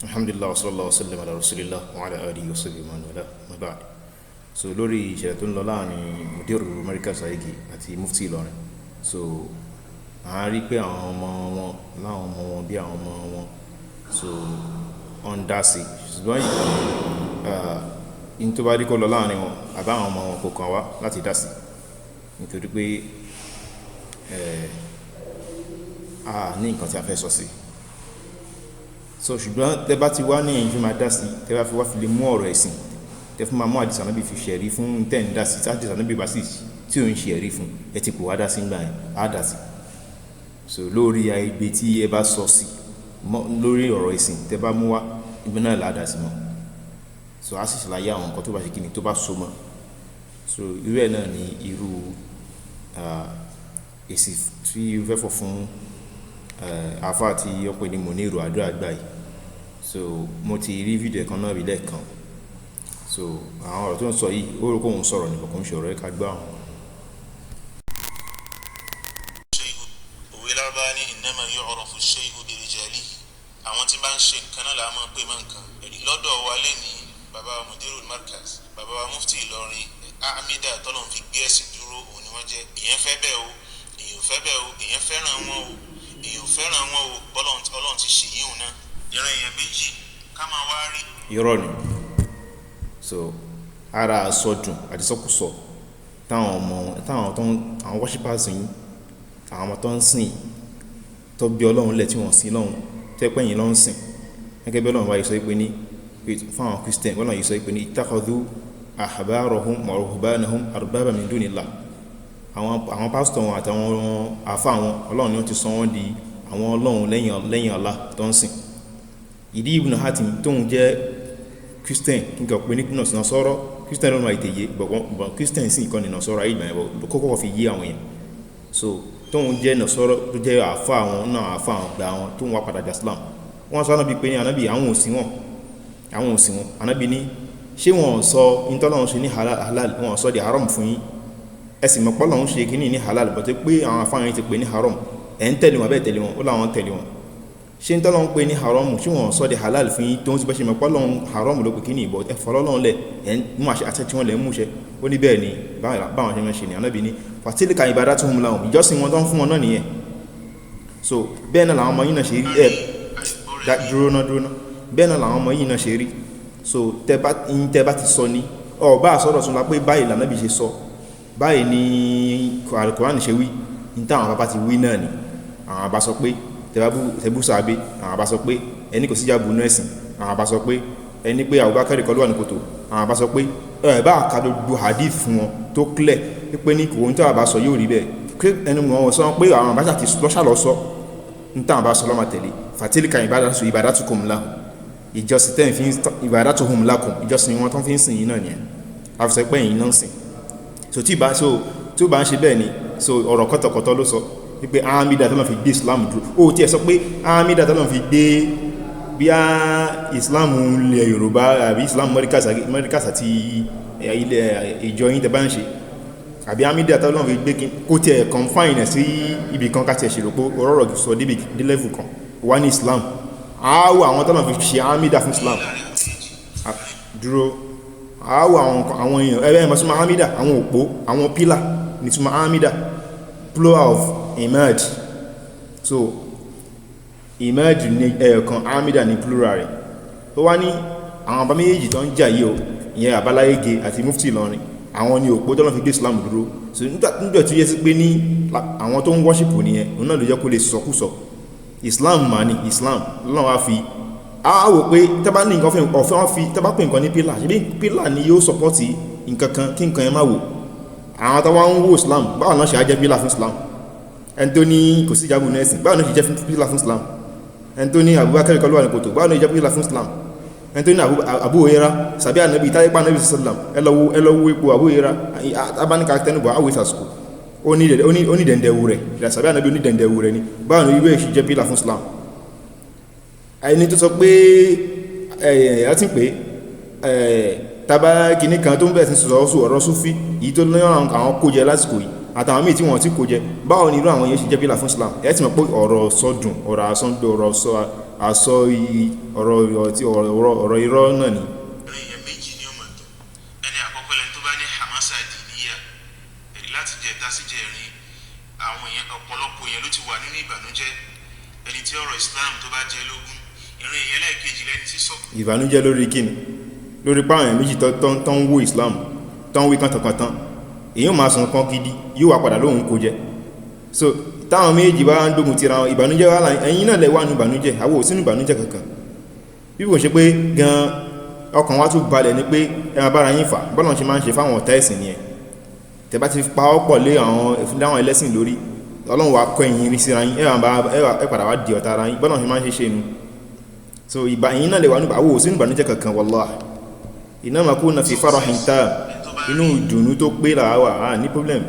Alhamdulillah wa sallallahu wa sallam ala rasulillah wa ala alihi wa sahbihi man wala ma ba'd. So lórí ìṣẹ̀lẹ̀ tó ń lọ láàrin Mudiru Markaz Agege àti Mufti Ìlọrin, so à ń rí pé àwọn ọmọ wọn láwọn ọmọ wọn bí àwọn ọmọ wọn, so wọ́n ń dá sí. Ṣùgbọ́n in tó bá rí kó lọ láàrin wọn àbá àwọn ọmọ wọn kò kàn wá láti dá sí, nítorí pé a ní nǹkan tí a fẹ́ sọ sí. So ṣùgbọ́n tẹ bá ti wá ní ẹ̀yin fi máa dá sí, tẹ bá fi wá fi lè mú ọ̀rọ̀ ẹ̀sìn, tẹ fún máa mú àdìsá náà bí fi ṣẹ̀rí fún tẹ̀ ń dá sí, tí àdìsá náà bí bá sì tí ò ń ṣe ẹ̀rí fún, ẹ ti kò wá dá sí ńgbà yẹn, á dá sí. So lórí aigbe tí ẹ bá sọ sí lórí ọ̀rọ̀ ẹ̀sìn tẹ bá mú wá, ibi náà là á dá sí mọ́. So a sì ṣàlàyé àwọn nǹkan tó bá ṣe kíni tó bá so mọ́. So irú ẹ̀ náà ni irú èsì tí ó fẹ́ fọ̀ fún àfáà tí ó pè ní Muniru Àdúrà gbà yìí. So mo ti rí fídíò kan náà rí lẹ́ẹ̀kan. So àwọn ọ̀rọ̀ tó ń sọ yìí, ó rò pé òun sọ̀rọ̀ nìkan, kò ń ṣe ọ̀rọ̀ ẹ ká gbọ́ àwọn. Òwe Lárúbáwá ní innama yu'rafu shay'u bi rijalihi. Àwọn tí bá ń ṣe nǹkan náà là á máa pè mọ́ nǹkan. Lọ́dọ̀ wa lé ní bàbá wa Mudiru Markaz, bàbá wa Mufti Ìlọrin, Amida tọ́lọ́run fi gbé ẹ̀sìn dúró, òun ni wọ́n jẹ́. Èèyàn fẹ́ bẹ́ẹ̀ o, èèyàn fẹ́ bẹ́ẹ̀ o, èèyàn fẹ́ràn wọn o, èèyàn fẹ́ràn wọn o, bọ́lọ́run ti ṣèyí òun náà. Ìran èèyàn méjì ká máa wá rí. Irọ́ ni. So ara àsọdùn àti sọkúsọ táwọn ọmọ táwọn tó ń àwọn worshipers yín, àwọn ọmọ tó ń sìn tó bí Ọlọ́run lẹ̀ tí wọ́n sin lọ́hun, tẹ́ pé ẹ̀yin ló ń sìn. Gẹ́gẹ́ bí Ọlọ́run bá yìí sọ pé ní fún àwọn Christian, Ọlọ́run yìí sọ pé ní ittakhadhu ahbarahum wa ruhbanahum arbaba min dunillah. Àwọn pásítọ̀ wọn àtàwọn àfá wọn, Ọlọ́run ni wọ́n ti sọ wọ́n di àwọn Ọlọ́run lẹ́yìn Allah tó ń sìn. Ìdí Ibn Hatim tóun jẹ́ Christian, kí n kàn pé ní Nasara, Christian ló máa tètè yé, but Christian sì kọ́ ni Nasara ayé ìgbà yẹn, but kókó fi yé àwọn èèyàn. So tóun jẹ́ Nasara tó jẹ́ àfá àwọn náà, àfá àwọn gbà wọn tóun wá padà gba Islam. Wọ́n sọ Ànábì pé ní Ànábì àwọn ò sí wọn, àwọn ò sí wọn. Ànábì ní ṣé wọn sọ in tọ́lọ́run ṣe ní halal, wọn sọ di haram fún yín? Ẹ sì mọ̀ pé Ọlọ́run ṣe kíní ní halal, but pé àwọn àfá yín ti pè ní haram, ẹ̀ ń tẹ̀lé wọn bẹ́ẹ̀ tẹ̀lé wọn, ó láwọn tẹ̀lé wọn. Ṣé ń tọ́lọ́run pé ní haram, ṣé wọn sọ di halal fún yín? Tó ń ti bẹ́ ṣe mọ̀ pé Ọlọ́run haram ló pè kíní ìbọ̀, ẹ fọlọ́ Ọlọ́run lẹ̀, ẹ̀ ń mú àṣẹ àti tí wọ́n lẹ̀ ń múṣẹ. Ó ní bẹ́ẹ̀ ni báwọn ṣe máa ń ṣe ní. Ànábì ní fatilka ibadatuhum lahum, ìjọsìn wọn tó ń fún wọn náà nìyẹn. So bẹ́ẹ̀ náà làwọn ọmọ yìí náà ṣe rí, ẹ dúró náà, dúró náà, bẹ́ẹ̀ náà làwọn ọmọ yìí náà ṣe rí. So tẹ bá ti sọ ní ọ bá sọ̀rọ̀ tún la pé báyìí lànàbì ṣe sọ, báyìí ni Al-Qur'an ṣe wí, ní táwọn bàbá ti wí náà ni. Àwọn bàbá sọ pé tẹbú sàbé, àwọn bàbá sọ pé ẹni kò síjà bùnú ẹ̀sìn, àwọn bàbá sọ pé ẹni pé Abubakar kọ́ ló wà ní kòtò, àwọn bàbá sọ pé ẹ bá ka gbogbo hadith fún wọn tó clear pé ní kò ń tí àwọn bàbá sọ yóò rí bẹ́ẹ̀, pé ẹnu wọn sọ pé àwọn bàbá ti lọ́ṣà lọ sọ ní táwọn bàbá sọ lọ́mọ tẹ̀lé. Fatilka ibadatukum lahum, ìjọsìn tẹ́ fi ibadatuhum lakum, ìjọsìn wọn tó fi ń sìn yín náà nìyẹn. A fi sọ pé ẹ̀yin náà ń sìn. So tí bá so tí ó bá ń ṣe bẹ́ẹ̀ ni, so ọ̀rọ̀ kọ́tọ̀kọ́tọ̀ ló sọ wípé Amida tó lọ́n fi gbé Islam dúró. Ó tí ẹ sọ pé Amida tó lọ́n fi gbé bí á Islam ilẹ̀ Yorùbá àbí Islam Markaz àti ilẹ̀ ìjọ yín tẹ bá ń ṣe, àbí Amida tó lọ́n fi gbé kó tí ẹ confine ẹ̀ sí ibì kan ká tiẹ̀ ṣèrò pé ọ̀rọ̀ sọ débi dé level kan wá ní Islam. Àáwọ̀ àwọn tó lọ́n fi ṣe Amida fún Islam dúró, àáwọ̀ àwọn èèyàn ẹgbẹ́ ẹ̀mọ́ súnmọ́ Amida, àwọn òpó, àwọn pílà ní túnmọ̀ Amida, plural of imad. So imad ní ẹ̀ẹ̀kan, Amida ní plural rẹ̀. Tó wá ní àwọn bàbá méjèèjì tó ń jà yìí o, ìyẹn Àbáláyége àti Mufti Ìlọrin, àwọn ni òpó tó lọ́n fi gbé Islam dúró. So nígbà tí ó yẹ sí pé ní àwọn tó ń worship nìyẹn, òun náà ló jẹ́ kó lè sọkúsọ Islam mà ní Islam lọ́nà wá fi a wò pé tẹ́bá ní nǹkan ọ̀fẹ́ wọ́n fi tẹ́bá pè nǹkan ní pílà, ṣe bí pílà ni yóò sọpọ́tì nǹkan kan kí nǹkan yẹn má wò. Àwọn tó wá ń wò Islam, báwọn náà ṣe á jẹ́ pílà fún Islam? Ẹni tó ní kò sí ìjábù nẹ́ẹ̀sìn, báwọn náà ṣe jẹ́ pílà fún Islam? Ẹni tó ní Abubakar kọ́ ló wà ní kòtò, báwọn náà ṣe jẹ́ pílà fún Islam? Ẹni tó ní Abu Huraira sàbí ànábì táyé pa ànábì sallam, ẹ lọ wo ipò Abu Huraira abáníkà tẹnubọ̀ àwọ̀ ìsàsùkò, ó ní dẹ̀ndẹ̀wù rẹ̀, sàbí ànábì ó ní dẹ̀ndẹ̀wù rẹ̀ ni, báwọn irú ẹ̀ ṣe jẹ́ pílà fún Islam? Ẹni tó sọ pé ẹ̀ ti ń pè tàbá kìíní kan tó ń bẹ̀rẹ̀ sí sọ̀rọ̀ ọ̀rọ̀ súfí yìí tó ní àwọn kó jẹ lásìkò yìí àtàwọn míì tí wọ́n ti kó jẹ, báwo ni irú àwọn yẹn ṣe jẹ́ pílà fún Islam? Ẹ ti mọ̀ pé ọ̀rọ̀ sọdùn, ọ̀rọ̀ asọ́ndò, ọ̀rọ̀ sọ Àsọ ọ̀rọ̀ irọ́ náà ni. Èèyàn méjì ni ó mọ̀ tó. Ẹni àkọ́kọ́ lẹni tó bá ní hamasa dìníyà láti jẹ ẹ̀ta sí jẹ ẹ̀rin. Àwọn èèyàn, ọ̀pọ̀lọpọ̀ èèyàn ló ti wà nínú ìbànújẹ́, ẹni tí ọ̀rọ̀ Islam tó bá jẹ lógún. Ìrìn èèyàn lẹ́ẹ̀kejì lẹni tí sọ. Ìbànújẹ́ lórí kíni? Lórí páwọn èèyàn méjì tó ń wó Islam, tó ń wí kàntànkàntàn, èyí ò máa sùn kan gidi, yóò wá padà lóhun kó jẹ. So táwọn méjì bá ń dógun tira wọn, ìbànújẹ́ wà láyé. Ẹ̀yin náà lẹ wà nínú ìbànújẹ́, àwọn ò sínú ìbànújẹ́ kankan. Bí kò ṣe pé gan ọkàn wa tún balẹ̀ ni pé ẹ máa bára yín fà. Bọ́lá ṣe máa ń ṣe fáwọn ọ̀tá ẹ̀sìn nìyẹn. Tẹ́ bá ti pa ọ́ pọ̀ lé àwọn láwọn ẹlẹ́sìn lórí, Ọlọ́run wa kọ́ ẹ̀yin rí síra yín, ẹ padà wá di ọ̀tá ara yín. Bọ́lá ṣe máa ń ṣe ṣe nu. So ìgbà ẹ̀yin náà lè wà nínú, àwọn ò sínú ìbànújẹ́ kankan, wallahi. Innama kunna fi farahin tam, inú ìdùnnú tó pé là wà, á ní problem.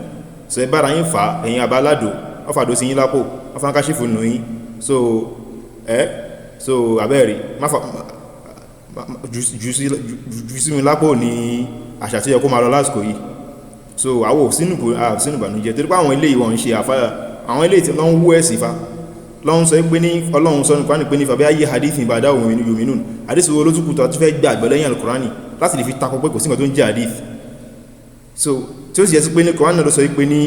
So ẹ bára yín fà, ẹ̀yin àbáládò, wọ́n fàdó sí yín lápò, wọ́n fà ń káṣífù nù yín. So ẹ́ so abẹ́rẹ́ má fà jù sí mi lápò ní àṣà tí yẹ kó máa lọ lásìkò yìí. So àwọ̀ sínú ìbànújẹ́ torí pé àwọn ilé ìwọ̀n ń ṣe àfáà, àwọn ilé tí wọ́n ń wú ẹ̀sìn fa lọ́n sọ pé ní Ọlọ́run sọ nípa ní pé ní fàbí ayé hadith ìbàdá òun yominun. Hadith wo ló tún kù tó fẹ́ gbàgbọ́ lẹ́yìn alukurani láti lè fi takọ pé kò sí nǹkan tó ń jẹ́ hadith? So tí ó sì yẹ sí pé ní Kùránì náà ló sọ pé ní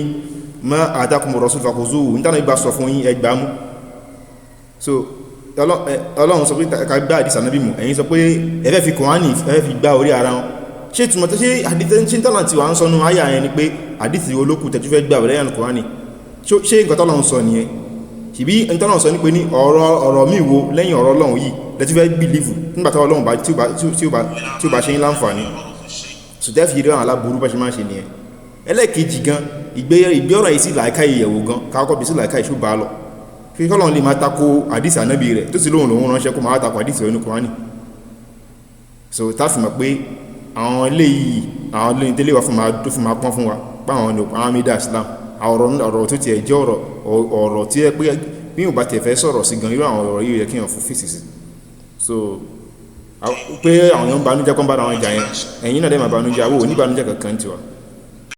ma atakum rasul fakhuzuhu, ní tánà ìgbà sọ fún yín ẹgbàá mú. So Ọlọ́run sọ pé ká gbá hadith Ànábì mú, ẹ̀yin sọ pé ẹ fẹ́ fi Kùránì, ẹ fẹ́ fi gbá orí ara wọn. Ṣé ìtumọ̀ tó ṣe hadith ṣe ń tọ́lá tí wàá ń sọnù ayà yẹn ni pé hadith wo ló kù tẹ́tú fẹ́ gbà lẹ́yìn Kùránì? Ṣé nǹkan tọ́lọ́run sọ nìyẹn? Ṣìbí ntọ́lọ́run sọ ní pé ní ọ̀rọ̀ míì wo lẹ́yìn ọ̀rọ̀ Ọlọ́run yìí lẹ́tí fẹ́ bìlífù nígbà tí Ọlọ́run bá tí ó bá ṣe ń láǹfààní? So tẹ́ fi rí àwọn aláburú bá ṣe máa ń ṣe nìyẹn. Ẹlẹ́ẹ̀kejì gan, ìgbé ọ̀rọ̀ yìí sí làákà ìyẹ̀wò gan, káàkọ́ bí sí làákà ìṣó bá lọ fi kọ́lọ́run lè máa tako àdìsí Ànábì rẹ̀ tó sì lóhun lòun ránṣẹ́ kó máa tako àdìsí rẹ̀ ní Kùránì. So tá fi mọ̀ pé àwọn eléyìí, àwọn eléyìí tẹ́lẹ̀ wá fún máa tó fún máa pọ́n fún wa pé àwọn ní àwọn mídà Islam, àwọn ọ̀rọ̀ tó tiẹ̀ jẹ́ ọ̀rọ̀ tí ẹ pé bí yóò bá tiẹ̀ fẹ́ sọ̀rọ̀ sí gan, irú àwọn ọ̀rọ̀ yìí yẹ kí èèyàn fún fèsì sí. So pé àwọn èèyàn ń banújẹ́ kọ́ ń bára wọn jà yẹn, ẹ̀yin náà dẹ̀ máa banújẹ́, àwọn ò ní banújẹ́ kankan tiwa.